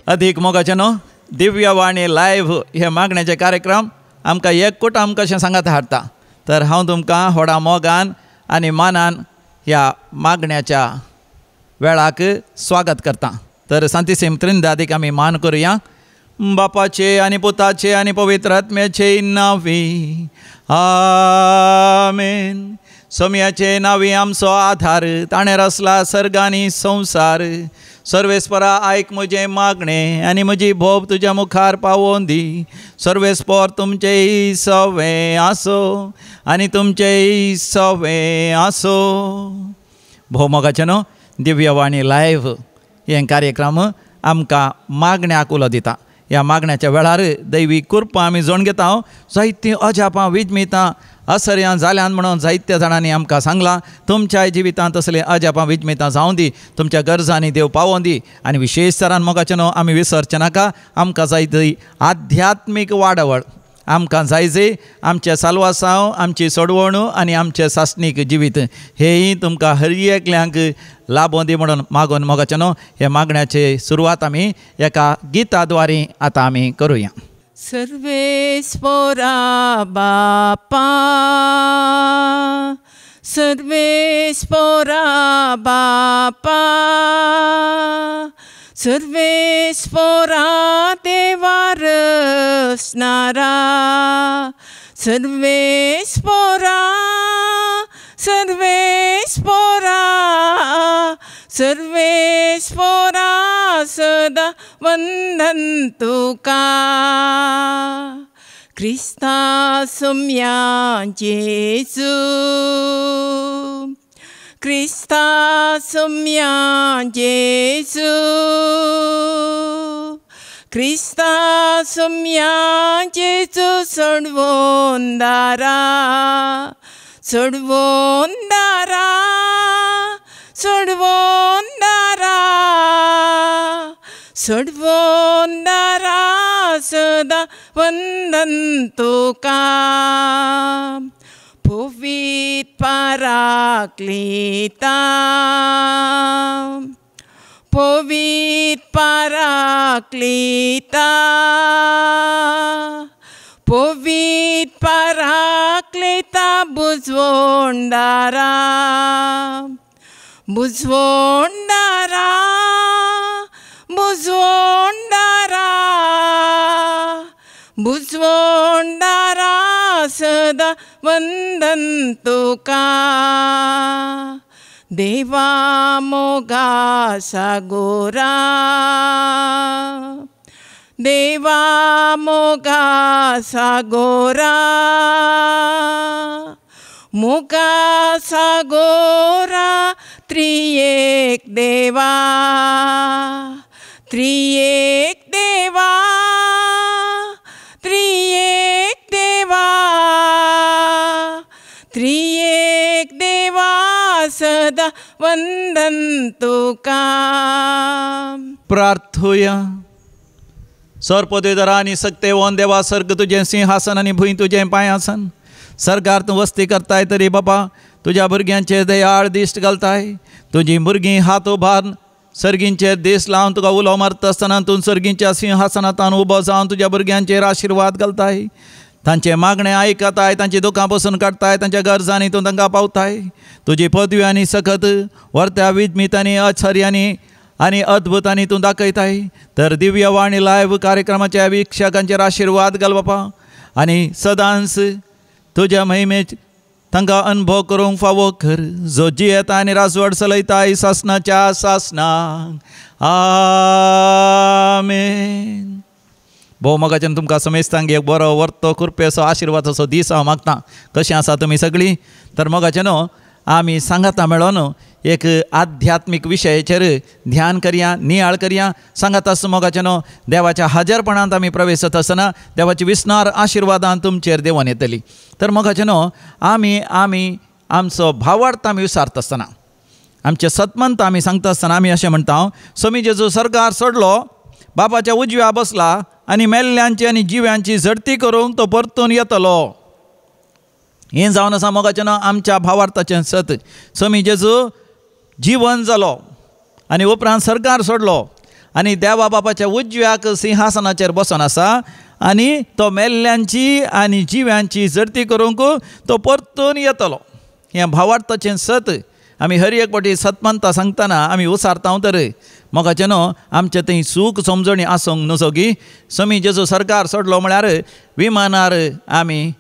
अधिक मोगाचें न्हू दिव्यवाणी लायव्ह हे मागण्याचे कार्यक्रम आमकां एकूट आमकां अशें सांगात हाडटा। तर हांव तुमकां व्हडा मोगान आनी मानान ह्या मागण्याच्या वेळाक स्वागत करता। तर सांतिसीम त्रिंदादीक आमी मान करुया। बापाचे आनी पुताचे आनी पवित्र आत्म्याचे नांवी आमेन। सोम्याचे नांवी आमचो आधार, ताणें रचला सर्ग आनी संवसार। सर्वेस्परा आयक म्हजें मागणें आनी म्हजी भोव तुज्या मुखार पावोवन दी। सर्वेस्पर तुमचें सवें आसो आनी तुमचें सवें आसो। भोव मोगाचें न्हू दिव्यवाणी लायव्ह हे कार्यक्रम आमकां मागण्याक उलो दिता। ह्या मागण्याच्या वेळार दैवी कृपा आमी जोण घेता। जायतीं अजापां विजमितां असर्यां जाल्यान म्हणून जायत्या जाणांनी आमकां सांगलां। तुमच्या जिवितांत तसलें अजापां विजमितां जावं दी, तुमच्या गरजांनी देव पावोवन दी। आनी विशेश तरान मोगाचें न्हू आमी विसरचें नाका, आमकां जाय ती आध्यात्मीक वाडावळ आमकां जाय जे आमचें साल्वासांव, आमची सोडवणूक आनी आमचें सासणीक जिवीत हेंय तुमकां हर एकल्यांक लाभोवन दी म्हणून मागून मोगाचें न्हू हे मागण्याची सुरवात आमी एका गिता द्वारे आतां आमी करुया। सर्वेस्पोरा बापा, सर्वेस्पोरा बापा, सर्वेस्पोरा देवा रचणारा, सर्वेस्पोरा, सर्वेस्पोरा, सर्वेस्पोरा सदा वंदन तुका। क्रिस्ता सोम्या जेजू, क्रिस्ता सोम्या जेजू, क्रिस्ता सोम्या जेजू सोडवोन दारा, सोडवोन दारा, सोडवोन दारा, सोडवोन दारा सदा वंदन तुका। पवित्र पराक्लिता, पवित्र पराक्लिता, पवित्र पराक्लिता बुजवोन दारा, बुजवोन दारा, बुजवोन दारा, बुजवोन दारा सदा वंदन तुका। देवा मोगा सागोरा, देवा मोगा सागोरा, मोगा सागोरा त्रिएक देवा, त्रिएक देवा, त्रिएक देवा, त्रिएक देवा सदा वंदन तुका। प्रार्थुया। सर्पदेदरा आनी सक्तेवन देवा, सर्ग तुजें सिंहासन आनी भूंय तुजें पांयासन। सरकार तूं वस्ती करताय तरी बाबा तुज्या भुरग्यांचेर दयाळ दिश्ट घालताय। तुजीं भुरगीं हात उबार सर्गींचेर दीस लावन तुका उलो मारता आसतना तूं सर्गींच्या सिंहासनांत उबो जावन तुज्या भुरग्यांचेर आशिर्वाद घालताय। तांचें मागणें आयकताय, तांची दुकां पसून काडटाय, तांच्या गरजांनी तूं तांकां पावताय। तुजी पदवी आनी सकत वर्त्या विजमितांनी अचर्यांनी आनी अद्भुतांनी तूं दाखयताय। तर दिव्यवाणी लायव्ह कार्यक्रमाच्या वीक्षकांचेर आशिर्वाद घाल बापा आनी सदांच तुज्या महिमेच तांकां अनुभव करूंक फावो कर, जो जियेता आनी राजवट चलयताय सासनाच्या सासनाक। आमेन। भोव मोगाच्यान तुमकां समेस्तांक एक बरो वर्तो कृपेचो आशिर्वादाचो दीस हांव मागतां। कशीं आसा तुमी सगळीं? तर मोगाचें न्हू आमी सांगाता मेळोन एक आध्यात्मीक विशयाचेर ध्यान करया, नियाळ करया। सांगात आसता मोगाचें न्हू देवाच्या हाजरपणांत आमी प्रवेश जाता आसतना देवाची विस्नार आशिर्वादान तुमचेर देंवन येतली। तर मोगाचें न्हू आमी आमी आमचो भावार्थ आमी विसारता आसतना, आमचें सतमंत आमी सांगता आसतना आमी अशें म्हणटा, स्वामी जेजू सरकार सोडलो, बापाच्या उजव्या बसला आनी मेल्ल्यांची आनी जिव्यांची झडती करूंक तो परतून येतलो। हें जावन आसा मोगाचें न्हू आमच्या भावार्थाचें सत। स्वामी जेजू जिवन जालो आनी उपरांत सरकार सोडलो आनी देवा बापाच्या उजव्याक सिंहासनाचेर बसून आसा आनी तो मेल्ल्यांची आनी जिव्यांची जडती करूंक तो परतून येतलो. हें भावार्थाचें सत आमी हर एक फावटी सतमंता सांगतना आमी उसारता तर मोगाचें न्हू आमचें थंय सूख समजणी आसूंक न्हू सगळी. समी जेजू सरकार सोडलो म्हळ्यार विमानार आमी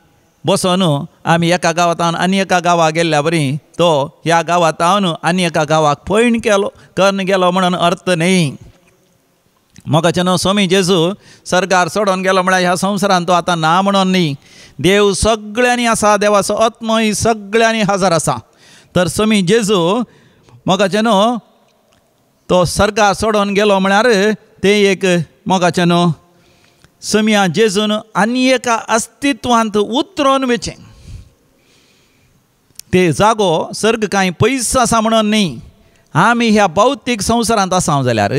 बसोन आमी एका गांवांत आनी एका गांवाक गेल्ल्या बरी तो ह्या गांवांत आनी एका गांवाक पयण केलो कन्न गेलो म्हणून अर्थ न्ही. मोगाचें न्हू स्वामी जेजू सरकार सोडून गेलो म्हळ्यार ह्या संवसारान तो आतां ना म्हणून न्ही. देव सगळ्यांनी आसा, देवाचो आत्मय सगळ्यांनी हजर आसा. तर स्वामी जेजू मोगाचें न्हू तो सरकार सोडून गेलो म्हळ्यार तें एक मोगाचें न्हू समिया जेजून आनी एका अस्तित्वांत उतरोन वेचें. ते जागो सर्ग कांय पयस आसा म्हणून न्ही. आमी ह्या भौतीक संवसारांत आसा जाल्यार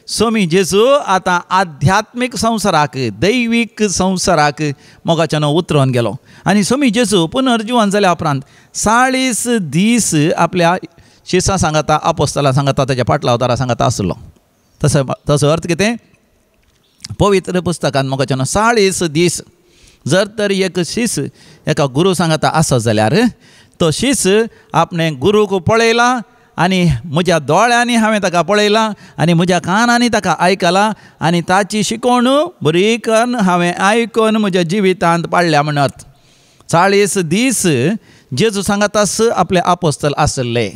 स्वामी जेजू आतां आध्यात्मीक संवसाराक दैवीक संवसाराक मोगाच्यान उतरोन गेलो. आनी स्वामी जेजू पुनर्जिवन जाल्या उपरांत 40 दीस आपल्या शिसां सांगाता आपोस्तलां सांगाता ताच्या पाटलावतारां सांगाता आसलो. तसो तसो अर्थ कितें पवित्र पुस्तकान मोगाच्यान 40 दीस जर तर एक शीस एका गुरू सांगाता आसत जाल्यार तो शीस आपणे गुरूक पळयला आनी म्हज्या दोळ्यांनी हांवें ताका पळयला आनी म्हज्या कानांनी ताका आयकला आनी ताची शिकवण बरी करून हांवें आयकून म्हज्या जिवितांत पाडल्या म्हणत 40 दीस जेजू सांगातास आपले आपोस्तल आसले.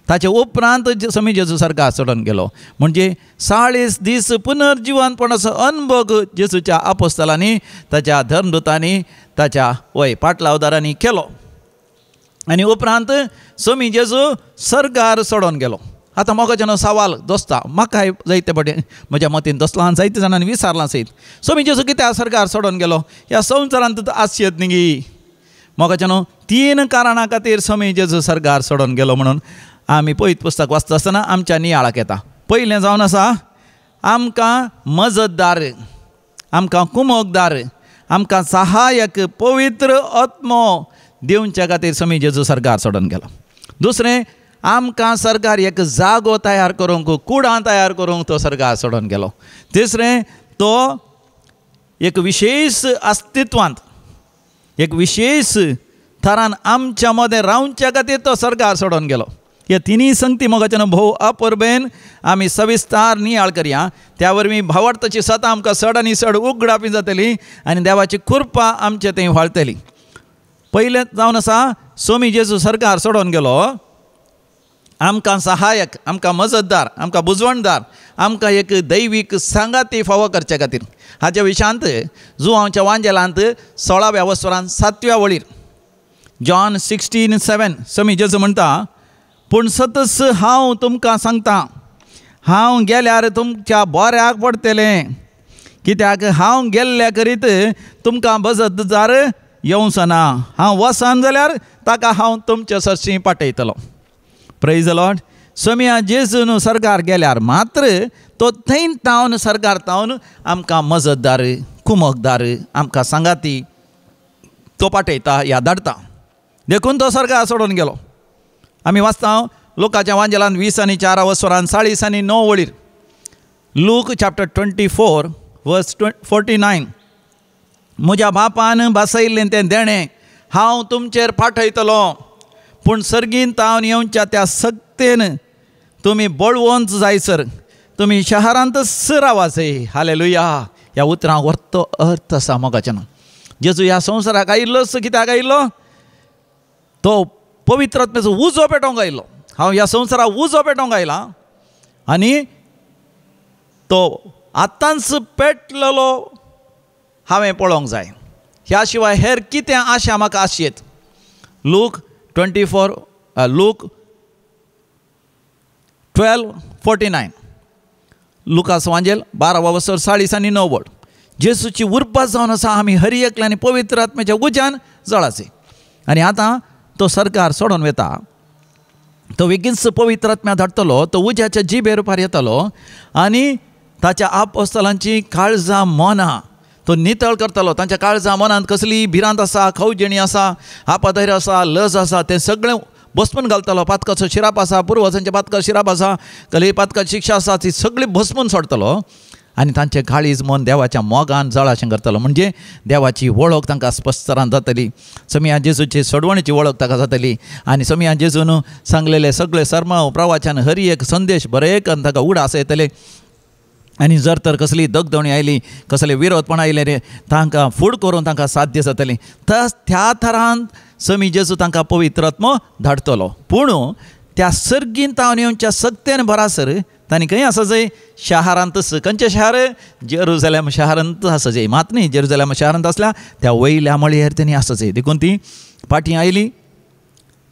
ताचे उपरांत स्वामी जेजू सरकार सोडून गेलो म्हणजे 40 दीस पुनर्जिवनपणाचो अनुभव जेजूच्या आपोस्तलांनी ताच्या धर्मदूतांनी ताच्या वय पाटलावदारांनी केलो. आनी उपरांत स्वामी जेजू सरकार सोडून गेलो. आतां म्हाका जेन्ना सवाल दोस्ता म्हाका जायते फावटी म्हज्या मतीन दोसलां आनी जायते जाणांनी विचारलां सयत स्वामी जेजू कित्याक सरकार सोडून गेलो ह्या संवसारांत आसयेत न्ही गी. म्हाका जेन्ना 3 कारणां खातीर स्वामी जेजू सरकार सोडून गेलो म्हणून आमी पयत पुस्तक वाचता आसतना आमच्या नियाळाक येता. पयलें जावन आसा आमकां मजतदार, आमकां कुमोकदार, आमकां सहायक पवित्र आत्मो दिवच्या खातीर स्वामी जेजू सरकार सोडून गेलो. दुसरें आमकां सरकार एक जागो तयार करूंक कुडां तयार करूंक तो सरकार सोडून गेलो. तिसरें तो एक विशेश अस्तित्वांत एक विशेश थरान आमच्या मदें रावच्या खातीर तो सरकार सोडून गेलो. ह्या तिनूय संगती मोगाच्यान भोव अपुरबेन आमी सविस्तार नियाळ करया. त्या वरवीं भावार्थाची सतां आमकां चड आनी चड उगडापी जातली आनी देवाची कृपा आमचे थंय व्हाळटली. पयलें जावन आसा स्वामी जेजू सरकार सोडून गेलो आमकां सहायक, आमकां मजतदार, आमकां बुजवणदार, आमकां एक दैवीक सांगाती फावो करचे खातीर. हाच्या विशयांत जुवांच्या वांजेलांत 16व्या वसरान 7व्या वळीर जॉन 16:7 स्वामी जेजू म्हणटा पूण सतच हांव तुमकां सांगता हांव गेल्यार तुमच्या बऱ्याक पडटलें कित्याक हांव गेल्ल्या करीत तुमकां मजतदार येवचो ना. हांव वचन जाल्यार ताका हांव तुमचे सरशीं पाठयतलो. Praise the Lord. स्वामी जेजून सरकार गेल्यार मात्र तो थंय तावन सरकार तावन आमकां मजतदार कुमकदार आमकां सांगाती तो पाठयता या धाडटा. देखून तो सरकार सोडून गेलो. आमी वाचता लोकाच्या वांजेलान 20 आनी 4 वसरान 40 आनी 9 वळीर लूक चॅप्टर 24 वर्स 49 म्हज्या बापान भासयल्लें तें देणें हांव तुमचेर पाठयतलो पूण सर्गीन तावन येवच्या त्या सक्तेन तुमी बळवंत जायसर तुमी शहरांतच रावाचें. हालेलुया. ह्या उतरांक वर्तो अर्थ आसा मोगाच्यान. जेजू ह्या संवसाराक आयिल्लोच कित्याक आयिल्लो तो पवित्र आत्म्याचो उजो पेटोवंक आयिल्लो. हांव ह्या संवसाराक उजो पेटोवंक आयला आनी तो आतांच पेटलेलो हांवें पळोवंक जाय. ह्या शिवाय हेर कितें आशा म्हाका आसयेत. लूक 24 लूक 12:49 लुकास वांजेल 12 वसर 40 आनी 9 वळ. जेजूची उर्बा जावन आसा आमी हर एकल्यानी पवित्र आत्म्याच्या उज्यान जळाचे. आनी आतां तो सरकार सोडून वता तो बेगीनच पवित्र आत्म्या धाडटलो तो उज्याच्या जिबे रुपार येतलो आनी ताच्या आपोस्तलांची काळजां मनां तो नितळ करतलो. तांच्या काळजा मनांत कसली भिरांत आसा, खवजेणी आसा, आपाधैर्य आसा, लज आसा तें सगळें भस्मून घालतलो. पातकाचो शिराप आसा, पुर्वजांच्या पातका शिराप आसा, कली पातकाची शिक्षा आसा, ती सगळी भस्मून सोडतलो आनी तांचे काळीज मन देवाच्या मोगान जळाशें करतलो. म्हणजे देवाची वळख तांकां स्पश्ट जातली, समिया जेजूची सोडवणीची वळख ताका जातली आनी समिया जेजून सांगलेले सगळे सर्माव प्रवाचन हरी एक संदेश बरें करून ताका उडास येतले. आनी जर तर कसली दगदवणी आयली, कसले विरोधपण आयले रे, तांकां फूड करून तांकां साध्य जातलें. तस त्या थरान समी जेजू तांकां पवित्र आत्मो धाडटलो. पूण त्या सर्गीन तावन येवच्या सक्तेन बरासर तांणी खंय आसा जाय? शहरांतच. खंयचें शहर? जेरुजलेम शहरांत आसा जाय. मात न्ही जेरुजलेम शहरांत आसल्या त्या वयल्या मळयेर तेणी आसा जाय. देखून ती फाटीं आयली,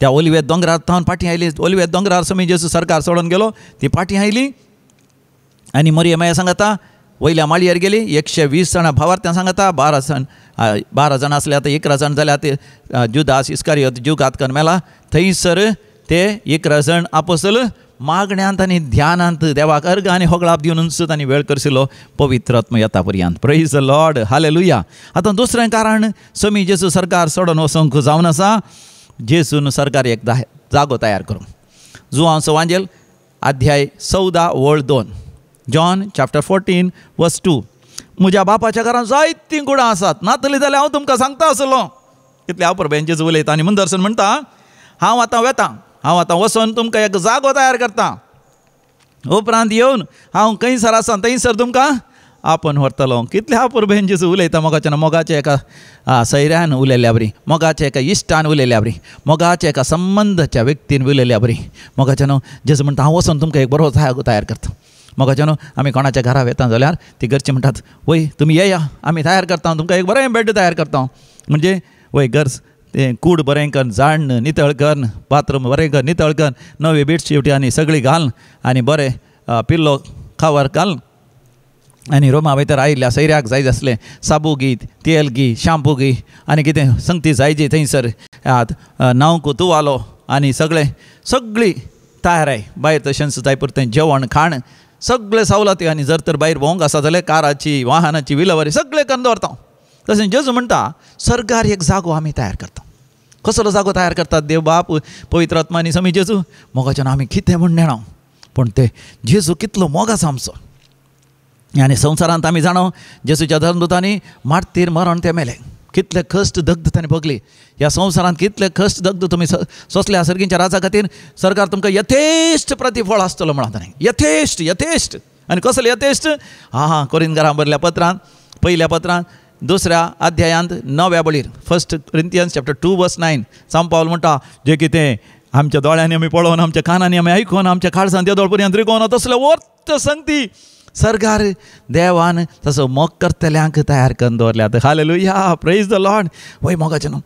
त्या ओलिवे दोंगरार थावन फाटीं आयली. ओलिवे दोंगरार समी जेजू सरकार सोडून गेलो, ती फाटीं आयली आनी मरिया माया सांगता वयल्या माळयेर गेली. 120 जाणां भावार्थ्यां सांगता, 12 जाण आसले, आतां 11 जाण जाल्या. ते जुदास इस्कारियोत जीव घात करून मेला. थंयसर ते 11 जाण आपोसल मागण्यांत आनी ध्यानांत देवाक अर्घ आनी होगळाप दिवनूच तांणी वेळ करशिलो पवित्र आत्मो येता पर्यंत. Praise the Lord, hallelujah. आतां दुसरें कारण समी जेजू सरकार सोडून वचूंक जावन आसा, जेजून सरकार एक जागो तयार करूं. जुवांचो वांजेल अध्याय 14 वळ 2, जॉन चॅप्टर 14 वर्स 2. म्हज्या बापाच्या घरांत जायतीं गुणां आसात, नातली जाल्यार हांव तुमकां सांगता आसलो. कितले हांव प्रभेंचेच उलयता आनी मुंदरसून म्हणटा हांव आतां वेतां, हांव आतां वचून तुमकां एक जागो तयार करता, उपरांत येवन हांव खंयसर आसा थंयसर तुमकां आपोवन व्हरतलो. कितले हांव प्रभेंचेच उलयता मोगाच्या मोगाच्या एका सैऱ्यान उलयल्या बरी, मोगाच्या एका इश्टान उलयल्या बरी, मोगाच्या एका संबंदाच्या व्यक्तीन उलयल्या बरी. मोगाच्या न्हू जेजू म्हणटा हांव वचून तुमकां एक बरो जागो तयार करता. मोगाच्या न्हू आमी कोणाच्या घरा वेता जाल्यार ती घरची म्हणटात वय तुमी येया, आमी तयार करता, तुमकां एक बरें बेड तयार करता. म्हणजे वय घर तें कूड बरें कर, झाड नितळ कर, बाथरूम बरें कर, नितळ कर, नवी बेडशीट आनी सगळी घाल आनी बरें पिल्लो खावर घाल आनी रुमा भितर आयिल्ल्या सैऱ्याक जाय आसलें साबू घी, तेल घी, शाम्पू घी आनी कितें संगती जाय जी थंयसर न्हावंक तुवालो आनी सगळें सगळी तयार आहे. भायर तशेंच जाय पुरतें जेवण खाण सगळें सवलती आनी जर तर भायर भोंवंक आसा जाल्यार काराची वाहनाची विलेवारी सगळें करून दवरता. तशें जेजू म्हणटा सरकार एक जागो आमी तयार करता. कसलो जागो तयार करतात? देव बाप पवित्र आत्मा आनी समी जेजू. मोगाच्यान आमी कितें म्हूण नेणा, पूण ते जेजू कितलो मोग आसा आमचो. आनी संवसारांत आमी जाणो जेजूच्या धर्मदूतांनी मार्तीर मरण ते मेले, कितले कश्ट दग्ध तांणी भोगली. ह्या संवसारांत कितले कश्ट दग्ध तुमी सोंसल्या सर्गींच्या राजा खातीर सरकार तुमकां यथेश्ट प्रतिफळ आसतलो म्हणा ताणें. यथेश्ट, यथेश्ट. आनी कसलें यथेश्ट? हां हां, कोरिंदकारां बरयल्ल्या पत्रांत पयल्या पत्रांत 2 अध्यायांत 9व्या बळीर, 1 Corinthians chapter 2 verse 9, सांत पावल म्हणटा जें कितें आमच्या दोळ्यांनी आमी पळोवन, आमच्या कानांनी आमी आयकून, आमच्या काळजान देदोळ पर्यंत रिगोवन तसलें वर्त संगती सरकार देवान तसो मोग करतल्यांक तयार करून दवरल्यात. हालेलुया, प्रेज the Lord. वय मोगाचें न्हू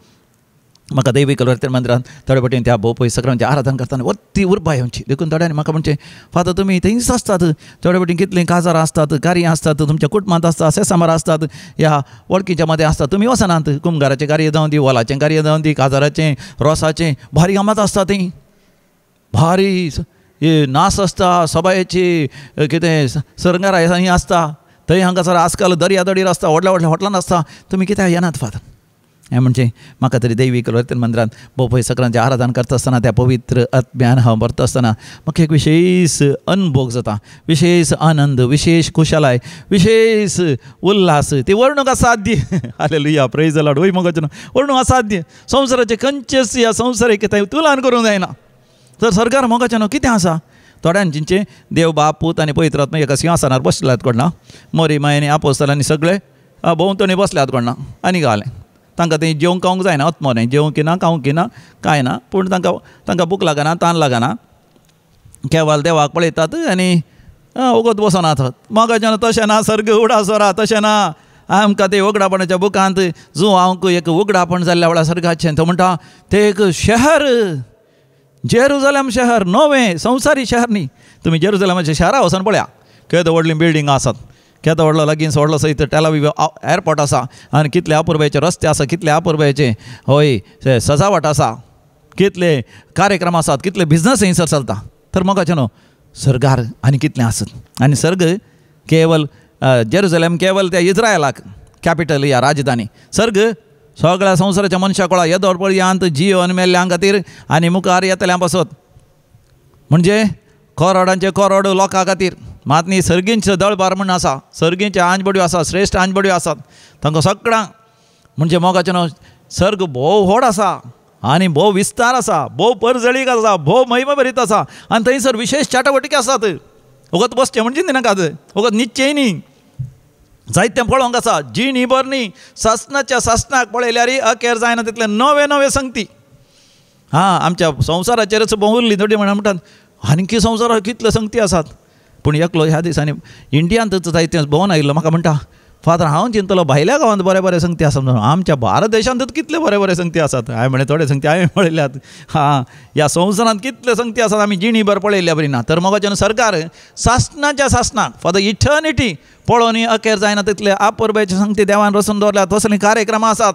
म्हाका दैवी कलवरते मंदिरांत थोडे पटीन त्या भोव पय सगळ्यांचें आराधन करतना वत्ती उर्बा येवची. देखून थोड्यांनी म्हाका म्हणचें फादर तुमी थंयच आसतात, थोडे पटीन कितलीं काजारां आसतात, कार्यां आसतात, तुमच्या कुटुंबांत आसता, सेसामार आसतात, ह्या वळखीच्या मदें आसतात, तुमी वचनात. कुमगाराचें कार्य जावं दी, वोलाचें कार्य जावं दी, काजाराचें, रोसाचें, भारी कामांत आसता तीं, भारी नास आसता, सबायेची कितें सरंगार ही आसता थंय. हांगासर आजकाल दर्या दडीर आसता, व्हडल्या व्हडल्या हॉटलान आसता, तुमी कित्याक येनात फादर? हें म्हणजे म्हाका तरी दैवी कलवरते मंदिरांत भोव सगळ्यांचें आराधन करता आसतना त्या पवित्र आत्म्यान हांव भरता आसतना म्हाका एक विशेश अनभोग जाता, विशेश आनंद, विशेश खुशालाय, विशेश उल्हास. ती वर्णूंक असाध्य. हालेलुया, प्रेज the Lord. वय मोगाचें वर्णूंक असाध्य. संवसाराचें खंयचेच ह्या संवसारीक थंय तुलन करूंक जायना. तर सरकार मोगाचें न्हू कितें आसा? थोड्यांचें देव बाप पूत आनी पवित्र आत्मा एका सिंहासनार बसल्यात कोणा, मोरी मायनी आपोस्तलांनी सगळे भोंवतणी बसल्यात कोणा आनी गालें तांकां थंय जेवंक खावंक जायना, आत्मो न्हय, जेवंक ना, खावंक ना, कांय ना, पूण तांकां तांकां भूक लागना, तान लागना, केवल देवाक पळयतात आनी वगत बसनात. मोगाचें तशें ना, सर्ग उडासोरा तशें ना. आमकां ते उगडापणाच्या बुकांत जुवांक एक उगडापण जाल्ल्या वेळार सर्गाचें तो म्हणटा तें एक शहर, जेरुजलेम शहर, नवें संवसारी शहर न्ही. तुमी जेरुजलेमाच्या शहरा वचून पळया, केदो व्हडलीं बिल्डिंगां आसात, केदो व्हडलो लागींच व्हडलो सयत टेल एअरपोर्ट आसा आनी कितले अपुरबायेचे रस्ते आसा, कितले अपुरबायेचे हय सजावट आसा, कितले कार्यक्रम आसात, कितले बिजनस थंयसर चलता. तर मोगाचें न्हू सर्गार आनी कितलें आसत. आनी सर्ग केवल जेरुजलेम केवल त्या इज्रायलाक कॅपिटल या राजधानी, सर्ग सगळ्या संवसाराच्या मनशा कोळा येदोळ पर्यंत जिवन मेल्ल्यां खातीर आनी मुखार येतल्यां पासत, म्हणजे करोडांचे करोड लोकां खातीर. मात न्ही सर्गींचो दळबार म्हूण आसा, सर्गींचे आंजबड्यो आसा, श्रेश्ठ आंजबड्यो आसात तांकां सगळ्यांक. म्हणजे मोगाचें न्हू सर्ग भोव व्हड आसा आनी भोव विस्तार आसा, भोव परजळीक आसा, भोव महिमा भरीत आसा आनी थंयसर विशेश चाटावटिके आसात. वगत बसचें म्हणजे नाकात, वगत निच्चेय न्ही, जायतें पळोवंक आसा. जीण भर न्ही सासणाच्या सासणाक पळयल्यार अखेर जायना तितले नवे नवे संगती. हां, आमच्या संवसाराचेरच भोंवुरली थोडी म्हणा म्हणटात आनीकी संवसारार कितले संगती आसात. पूण एकलो ह्या दिसांनी इंडियांतच जायतें भोंवन आयिल्लो, म्हाका म्हणटा फादर हांव चिंतलो भायल्या गांवांत बरे बरे संगती आसात म्हणून, आमच्या भारत देशांतच कितले बरे बरे संगती आसात. हांवें म्हणलें थोडे संगती हांवें पळयल्यात. हां, ह्या संवसारांत कितले संगती आसात आमी जिणी भर पळयल्ल्या बरी ना. तर मोगाच्यान सरकार सासणाच्या सासणाक फॉर the eternity पळोवनी अखेर जायना तितले आपरबायचे संगती देवान रचून दवरल्यात. तसले कार्यक्रम आसात,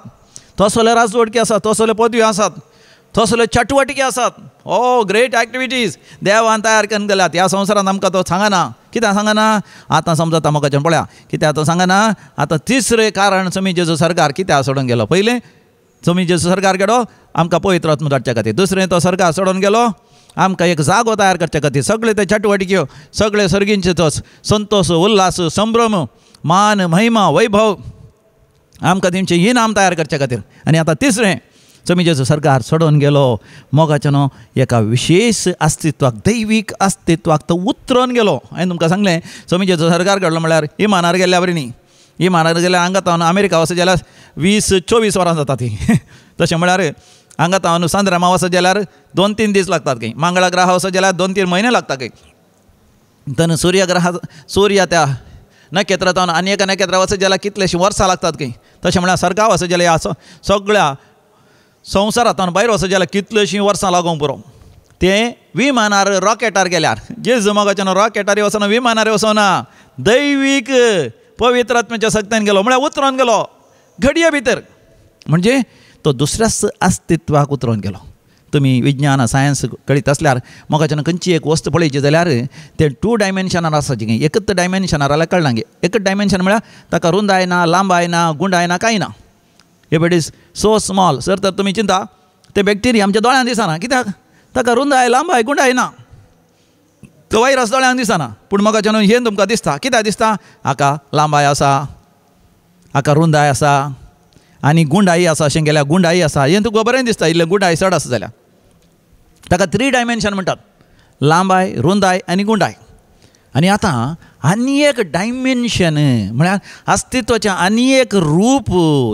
तसले राजवटकी आसात, तसले पदवी आसात, तसले चटवटिके आसात. ओ ग्रेट एक्टिविटीज देवान तयार करून दिल्यात. ह्या संवसारांत आमकां तो सांगना, कित्याक सांगना आतां समजता मोगाच्यान पळया कित्याक तो सांगना. आतां तिसरें कारण समी जेजू सरकार कित्याक सोडून गेलो. पयलें समी जेजू सरकार गेलो आमकां पवित्र आत्मो धाडच्या खातीर, दुसरें तो सरकार सोडून गेलो आमकां एक जागो तयार करच्या खातीर. सगळे ते चटवटिक्यो, सगळे सर्गींचे तो संतोष, उल्हास, संभ्रम, मान, महिमा, वैभव आमकां तेंचें इनाम तयार करच्या खातीर. आनी आतां तिसरें समी जेजू सरकार सोडून गेलो मोगाचें न्हू एका विशेश अस्तित्वाक, दैवीक अस्तित्वाक तो उतरून गेलो. हांवें तुमकां सांगलें समी जेजू सरकार घडलो म्हळ्यार इमानार गेल्ल्या बरी न्ही. इमानार गेल्यार हांगा तावन अमेरिका वचत जाल्यार 20-24 वरां जाता ती. तशें म्हळ्यार हांगा तावन सांद्रामा वचत जाल्यार 2-3 दीस लागतात खंय, मंगळा ग्रहा वचत जाल्यार 2-3 म्हयने लागता खंय. तर सूर्यग्रहा सूर्य त्या नखेत्रा तावन आनी एका नखेत्रा वचत जाल्यार कितलेशीं वर्सां लागतात खंय. तशें म्हळ्यार सरकार वचत जाल्यार ह्या सगळ्या संवसारांत भायर वचत जाल्यार कितलींशीं वर्सां लागूंक पुरो. तें विमानार रॉकेटार गेल्यार जेजू मोगाच्यान रॉकेटार वचना, विमानार वचना, दैवीक पवित्र आत्म्याच्या सक्त्यान गेलो म्हळ्यार उतरून गेलो घडये भितर, म्हणजे तो दुसऱ्याच अस्तित्वाक उतरून गेलो. तुमी विज्ञान सायन्स कळीत आसल्यार मोगाच्यान खंयची एक वस्त पळयची जाल्यार तें 2 डायमेन्शनार आसची, एकच डायमेन्शनार जाल्यार कळना. एकच डायमेन्शन म्हळ्यार ताका रुंदाय ना, लांबाय ना, गुंडाय ना, कांय ना. If it is so small sir, तर तुमी चिंता ते बॅक्टेरिया आमच्या दोळ्यान दिसना, कित्याक ताका रुंदाय, लांबाय, गुंडाय ना, तो वायरस दोळ्यान दिसना. पूण मोगाच्यान हें तुमकां दिसता, कित्याक दिसता हाका लांबाय आसा, हाका रुंदाय आसा आनी गुंडाय आसा, अशें गेल्यार गुंडाय आसा, हें तुका बरें दिसता. इल्लें गुंडाय चड आसा जाल्यार ताका 3 डायमेन्शन म्हणटात, लांबाय, रुंदाय आनी गुंडाय. आनी आतां आनी एक डायमेन्शन म्हळ्यार अस्तित्वाचें आनी एक रूप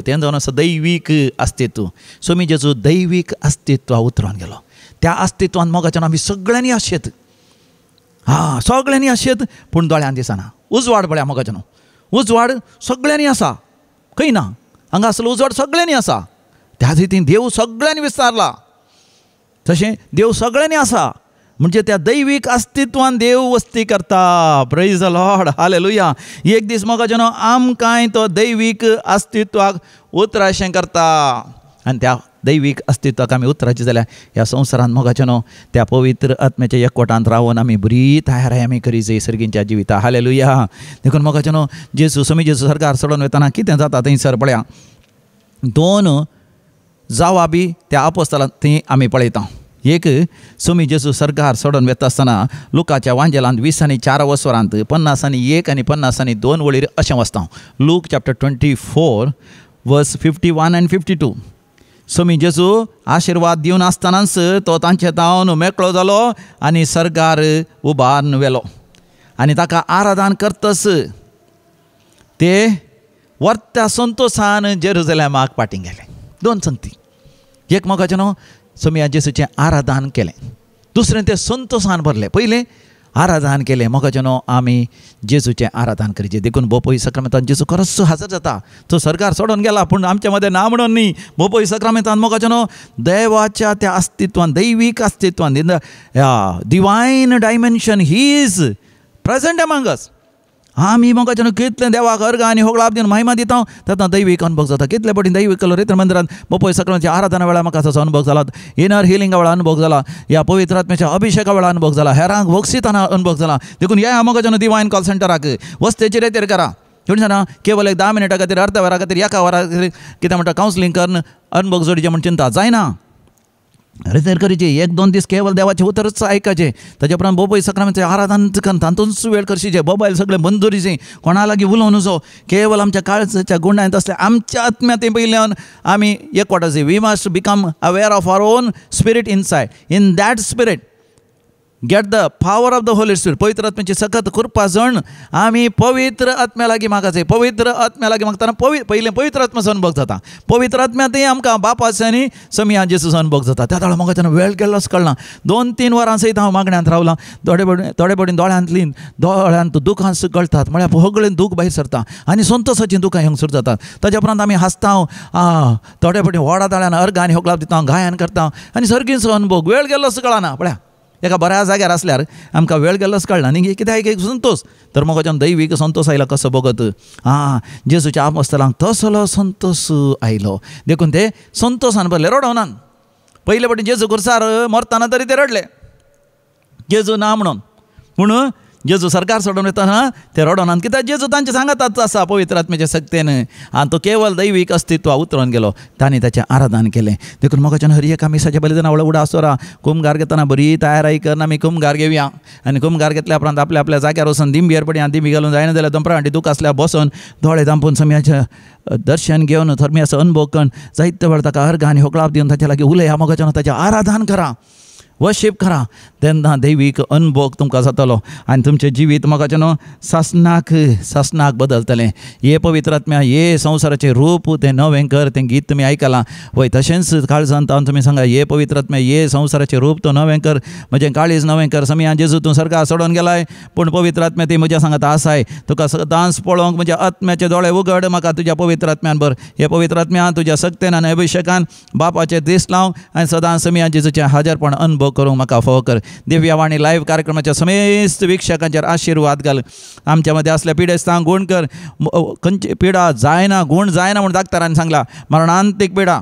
तें जावन आसा दैवीक अस्तित्व. समी जेजू दैवीक अस्तित्वा उतरून गेलो. त्या अस्तित्वान मोगाच्यान आमी सगळ्यांनी आशेत, हां सगळ्यांनी आशेत, पूण दोळ्यान दिसना. उजवाड पळया मोगाच्यान, उजवाड सगळ्यांनी आसा, खंय ना हांगा आसलो उजवाड सगळ्यांनी आसा. त्या रितीन देव सगळ्यांनी विस्तारला, तशें देव सगळ्यांनी आसा. म्हणजे त्या दैवीक अस्तित्वान देव वस्ती करता. प्रेज the Lord, hallelujah. एक दीस मोगाच्यान आमकांय तो दैवीक अस्तित्वाक उतराशें करता आनी त्या दैवीक अस्तित्वाक आमी उतराचें जाल्यार ह्या संवसारांत मोगाच्यान त्या पवित्र आत्म्याच्या एकवटांत रावन आमी बरी तयाराय आमी करी जाय सर्गींच्या जिविता. हालेलुया. देखून मोगाच्यान जेजू समी जेजू सरकार सोडून वतना कितें जाता थंयसर पळया, 2 जावा बी त्या आपोस्तलांत थंय आमी पळयता. एक समी जेजू सरकार सोडून वता आसतना लुकाच्या वांजेलांत 20 आनी 4 वसरांत 50 आनी 1 आनी 50 आनी 2 वळीर अशें वाचता. लूक चॅप्टर 24 वर्स 51 आनी 52. समी जेजू आशिर्वाद दिवन आसतनाच तो तांचे तावन मेकळो जालो आनी सरकार उबारून व्हेलो आनी ताका आराधन करतस ते वर्त्या संतोशान जेरुजलेमाक फाटीं गेले. 2 संगती, एक मोगाचें न्हू समी जेजूचें आराधन केलें, दुसरें तें संतोशान भरलें. पयलें आराधन केलें मोगाचें न्हू आमी जेजूचें आराधन करचें. देखून बोपोई सक्रामेंतान जेजू खरोच हाजर जाता. तो सरकार सोडून गेला पूण आमच्या मदें ना म्हणून न्ही. बोपोई सक्रामेंतान मोगाचें न्हू देवाच्या त्या अस्तित्वान, दैवीक अस्तित्वान, in the divine dimension he is present among us. आमी मोगाच्यान कितलें देवाक अर्घ आनी होगळाप दिवन महिमा दिता तेन्ना दैवीक अनुभव जाता. कितले पटी दैवीक कलो रेत्र मंदिरांत बोपोय सक्रामेंताच्या आराधना वेळार म्हाका तसो अनुभव जाला, इनर हिलिंगा वेळार अनुभव जाला, ह्या पवित्र आत्म्याच्या अभिषेका वेळार अनुभव जाला, हेरांक भोगसिताना अनुभव जाला. देखून ह्या मोगाच्यान डिवायन कॉल सेंटराक वस्तेची रेतेर करा. थोडी जाणां केवल एक 10 मिनटां खातीर, अर्द वरा खातीर, एका वरा खातीर कितें म्हणटा कावन्सिलींग करून अनुभव जोडीचें म्हण चिंता जायना. रेजर करीचे 1-2 दीस केवल देवाचें उतरच आयकाचें, ताजे उपरांत बोबय सक्रामेंताचें आराधन करून तातूंतच वेळ करशीचें, मोबायल सगळें बंद दवरीचें, कोणा लागीं उलोवं नजो, केवल आमच्या काळजाच्या गुंडांत आसल्या आमच्या आत्म्यांत पयल्यान आमी एकवट आसा. We must become aware of our own spirit inside. In that spirit get the power of the Holy Spirit. पवित्र आत्म्याची सखत कृपा जण आमी पवित्र आत्म्या लागीं मागाचें. पवित्र आत्म्या लागीं मागतना पयलें पवित्र आत्म्याचो अनुभव जाता. पवित्र आत्म्यांतूय आमकां बापाचो आनी समिया जेजूचो अनुभव जाता. त्या वेळार म्हाका तेन्ना वेळ गेल्लोच कळना. 2-3 वरां सयत हांव मागण्यांत रावलां. थोडे पडीन दोळ्यांतली दोळ्यांत दुखां गळटात, म्हळ्यार सगळें दूख भायर सरता आनी संतोसाचीं दुखां हांगसर जातात. ताच्या उपरांत आमी हांसता, थोडे पडीन व्हडा ताळ्यान अर्गां आनी होकलाप दिता, गायन करता आनी सर्गीचो अनुभव वेळ गेल्लोच कळना. पळया एका बऱ्या जाग्यार आसल्यार आमकां वेळ गेल्लोच कळना न्ही, कित्याक एक संतोस. तर म्हाका दैवीक संतोस आयलो कसो बगत, आं जेजूच्या आपोस्तलांक तसलो संतोस आयलो, देखून ते संतोसान भरले, रडोनान. पयले फावटी जेजू खुर्सार मरतना तरी ते रडले जेजू ना म्हणून, पूण जेजू सरकार सोडून वतना ते रडोनान, कित्याक जेजू तांचे सांगाताच आसा पवित्र आत्म्याच्या सक्तेन आनी तो केवल दैवीक अस्तित्व उतरून गेलो. तांणी ताचें आराधन केलें. देखून म्हाका हर एका मिसाच्या बलिदाना व्हडलो उडा आसोरा कुमगार घेतना बरी तयारी करून आमी कुमगार घेवया आनी कुमगार घेतल्या उपरांत आपल्या आपल्या जाग्यार वचून दिंबीर पडया. दिंबी घालून जायना जाल्यार दोनपरां फाटी दूख आसल्यार बसून दोळे धांपून सम्याचें दर्शन घेवन थर्मियाचो अनुभव करून जायते वेळ ताका अर्घ आनी होकळाप दिवन ताच्या लागीं उलया. मोगाच्यान ताचें आराधन करा, वर्शीप करा, तेन्ना दैवीक अनुभव तुमकां जातलो आनी तुमचें जिवीत म्हाका न्हू सासनाक सासनाक बदलतलें. हे पवित्र आत्म्या हे संवसाराचें रूप तें नवें कर, तें गीत तुमी आयकलां वय, तशेंच काळजान तावन तुमी सांगा, हे पवित्र आत्म्या हे संवसाराचें रूप तूं नवें कर, म्हजें काळीज नवें कर. समिया जेजू तूं सरकार सोडून गेलाय, पूण पवित्र आत्म्या ती म्हज्या सांगात आसाय, तुका सदांच पळोवंक म्हज्या आत्म्याचे दोळे उगड, म्हाका तुज्या पवित्र आत्म्यान भर. हे पवित्र आत्म्या तुज्या सक्तेन आनी अभिशेकान बापाचें दीस लावंक आनी सदांच समिया जेजूचें हाजरपण अनुभव करूंक म्हाका फावो कर. दिव्यवाणी लायव्ह कार्यक्रमाच्या समेस्त वीक्षकांचेर आशिर्वाद घाल. आमच्या मदें आसल्या पिडेस्तांक गूण कर. खंयची पिडा जायना, गूण जायना म्हूण डाक्टरान सांगला, मरणांतीक पिडा,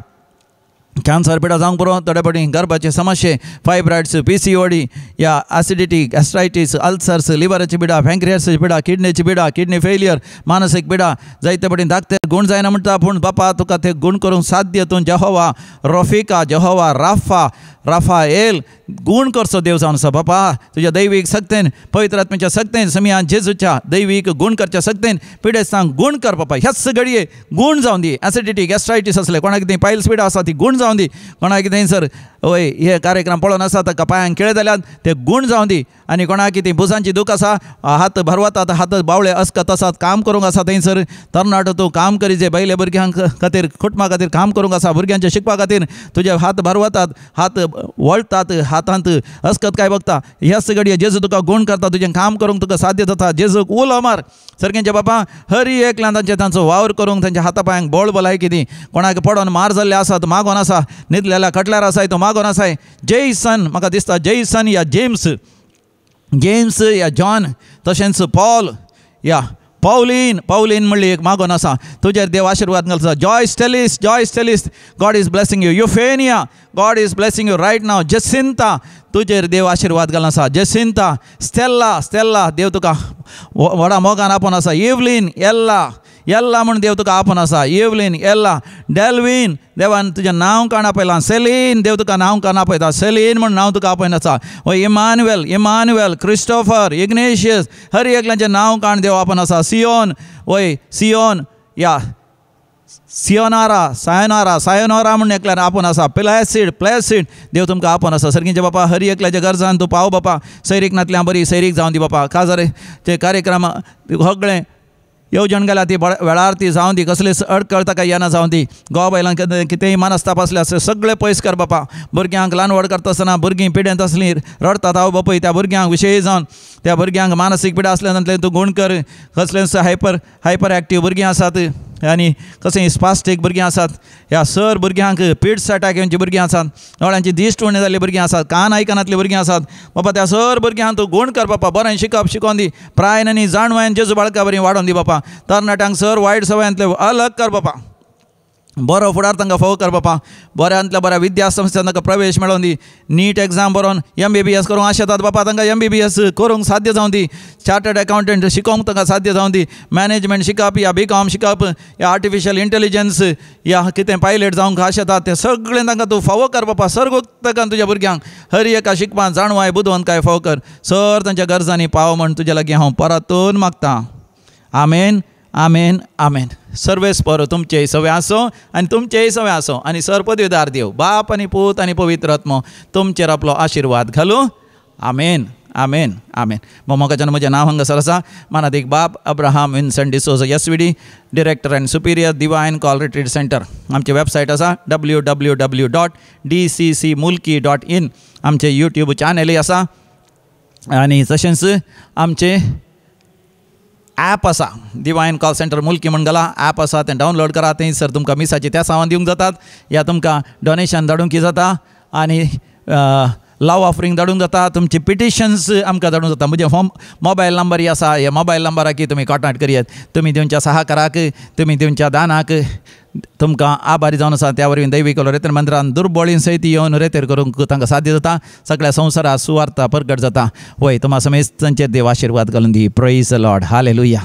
कॅन्सर पिडा जावंक पुरो, थोडे फावटी गर्भाचे समस्ये, फायब्रायड्स, PCOD या ॲसिडिटी, गॅस्ट्रायटीस, अल्सर्स, लिवराची पिडा, पँक्रियासाची पिडा, किडनीची पिडा, किडनी फेलियर, मानसीक पिडा, जायते फावटी धाकटे गूण जायना म्हणटा, पूण बापा तुका ते गूण करूंक साध्य. तूं जेहोवा रफिका, जेहोवा राफा, राफाएल गूण करचो देव जावन आसा. बापा तुज्या दैवीक सक्तेन, पवित्र आत्म्याच्या सक्तेन, समिया जेजूच्या दैवीक गूण करच्या सक्तेन पिडेस्तांक गूण कर बापा. ह्याच घडये गूण जावन दी. ॲसिडिटी, गॅस्ट्रायटीस आसले, कोणाक कितें पायल्स पिडा आसा ती गूण जावन दी. कोणाक कितें सर वय हे कार्यक्रम पळोवन आसा ताका पांयांक केळे जाल्यार ते गूण जावन दी. आनी कोणाक कितें भुजांची दूख आसा, हात भरवतात, हात बावळे अस्कत आसात, काम करूंक आसा थंयसर तरणाटो तूं काम करीजे, बायले भुरग्यांक खातीर, कुटुंबा खातीर काम करूंक आसा, भुरग्यांचे शिकपा खातीर तुजे हात भरवतात, हात वळटात, हातांत अस्कत काय बघता. ह्याच घडये जेजू तुका गूण करता, तुजें काम करूंक तुका साध्य जाता. जेजूक उलो मार. सारकेंचे बापा हरी एकल्यान तांचे तांचो वावर करूंक तांच्या हाता पांयांक बळ भलायकी दी. कोणाक पडोन मार जाल्ले आसात मागोन आसा, न्हिदलेल्या खटल्यार आसाय तो मागोन आसाय. जेसन म्हाका दिसता, जेसन या जेम्स, जेम्स या जॉन, तशेंच पॉल या पावलीन, पावलीन म्हणली एक मागोन आसा, तुजेर देव आशिर्वाद घालता. Joyce Tellis, Joyce Tellis, God is blessing you. Euphenia, God is blessing you right now. Jacinta, तुजेर देव आशिर्वाद घालून आसा. जेसिंता, स्टेल्ला, स्टेल्ला देव तुका व्हडा मोगान आपोवन आसा. इवलीन, येल्ला, येल्ला म्हूण देव तुका आपोवन आसा. इवलीन, येल्ला, डेल्वीन देवान तुजें नांव काण आपयलां. सेलीन देव तुका नांव काण आपयता, सेलीन म्हूण नांव तुका आपयन आसा. ओ इमानुएल, इमानुएल, क्रिस्टोफर, इग्नेशियस, हर एकल्याचें नांव काण देव आपोवन आसा. सियोन, वय सियोन या सियोनारा, सायोनारा, सायोनारा म्हूण एकल्यान आपोवन आसा. प्लॅसीड, प्लॅसीड देव तुमकां आपोवन आसा. सारकींचे बापा हर एकल्याच्या गरजान तूं पाव बापा. सैरीक नातल्यां बरी सैरीक जावन दी बापा. काजाराचे कार्यक्रम सगळें येवजण गेल्या ती वेळार ती जावन दी, कसलीच अडकळ ताका येना जावन दी. गोवा बायलांक कितेंय मनस्ताप आसल्यार सगळें पयस कर बापा. भुरग्यांक ल्हान व्हड करता आसतना भुरगीं पिडेंत आसलीं रडटात हांव बापूय, त्या भुरग्यांक विशय जावन त्या भुरग्यांक मानसीक पिडा आसल्या तातूंतलें तूं गूण कर. कसलेंच हायपर हायपर एक्टीव भुरगीं आसात आनी कशें स्पास्टीक भुरगीं आसात, ह्या सर भुरग्यांक पिड्स अटॅक येवची भुरगीं आसात, दोळ्यांची दिश्ट उणी जाल्लीं भुरगीं आसात, कान आयकनातलीं भुरगीं आसात. बापा त्या सर भुरग्यांक तूं गूण कर बापा. बरें शिकप शिकोवन दी, प्रायन आनी जाणवायन जेजू बाळका बरी वाडोवन दी बापा. तरणाट्यांक सर वायट सवयांतले अलग कर बापा. बरो फुडार तांकां फावो कर बापा. बऱ्यांतल्या बऱ्या विद्यासंस्थेन तांकां प्रवेश मेळोवन दी. नीट एग्जाम बरोवन MBBS करूंक आशेतात बापा, तांकां MBBS करूंक साध्य जावं दी. चार्टर्ड अकावंटंट शिकोवंक तांकां साध्य जावं दी. मॅनेजमेंट शिकप या BCom शिकप या आर्टिफिशियल इंटेलिजन्स या कितें पायलट जावंक आशेतात तें सगळें तांकां तूं फावो कर बापा. सर्गोक्तकान तुज्या भुरग्यांक हर एका शिकपान जाणवाय बुदवंतकाय फावो कर. सर तांच्या गरजांनी पाव म्हण तुज्या लागीं हांव परतून मागतां. आमेन आमेन आमेन. सर्वेस्पर तुमचेय सवे आसो आनी तुमचेय सवे आसो आनी सर पदवीदार देव बाप आनी पूत आनी पवित्र आत्मो तुमचेर आपलो आशिर्वाद घालूं. आमेन आमेन आमेन. मोमोकाच्यान म्हजें नांव हांगासर आसा. मानादीक बाब Abraham Vincent D'Souza SVD, director and superior, divine call retreat centre. आमची वेबसायट आसा www.dccmulki.in. आमचें यूट्यूब चॅनलय आसा आनी तशेंच आमचें ॲप आसा डिवायन कॉल सेंटर मुल्की म्हण घाला ॲप आसा, तें डावनलोड करा. थंयसर तुमकां मिसाची त्या सामान दिवंक जातात या तुमकां डोनेशन धाडूंक जाता आनी लव ऑफरिंग धाडूंक जाता. तुमची पिटिशन्स आमकां धाडूंक जाता. म्हजें होम मोबायल नंबरय आसा, ह्या मोबायल नंबराक तुमी कॉन्टेक्ट करयात. तुमी दिवच्या सहकाराक, तुमी दिवच्या दानाक तुमकां आभारी जावन आसा. त्या वरवीं दैवीक रेतर मंदिरान दुर्बळी सयत येवन रेतेर करूंक तांकां साध्य जाता. सगळ्या संवसारात सुवार्ता परगट जाता. वय तुमा समेस्तांचेर देव आशिर्वाद घालून दी. Praise the lord. Hallelujah.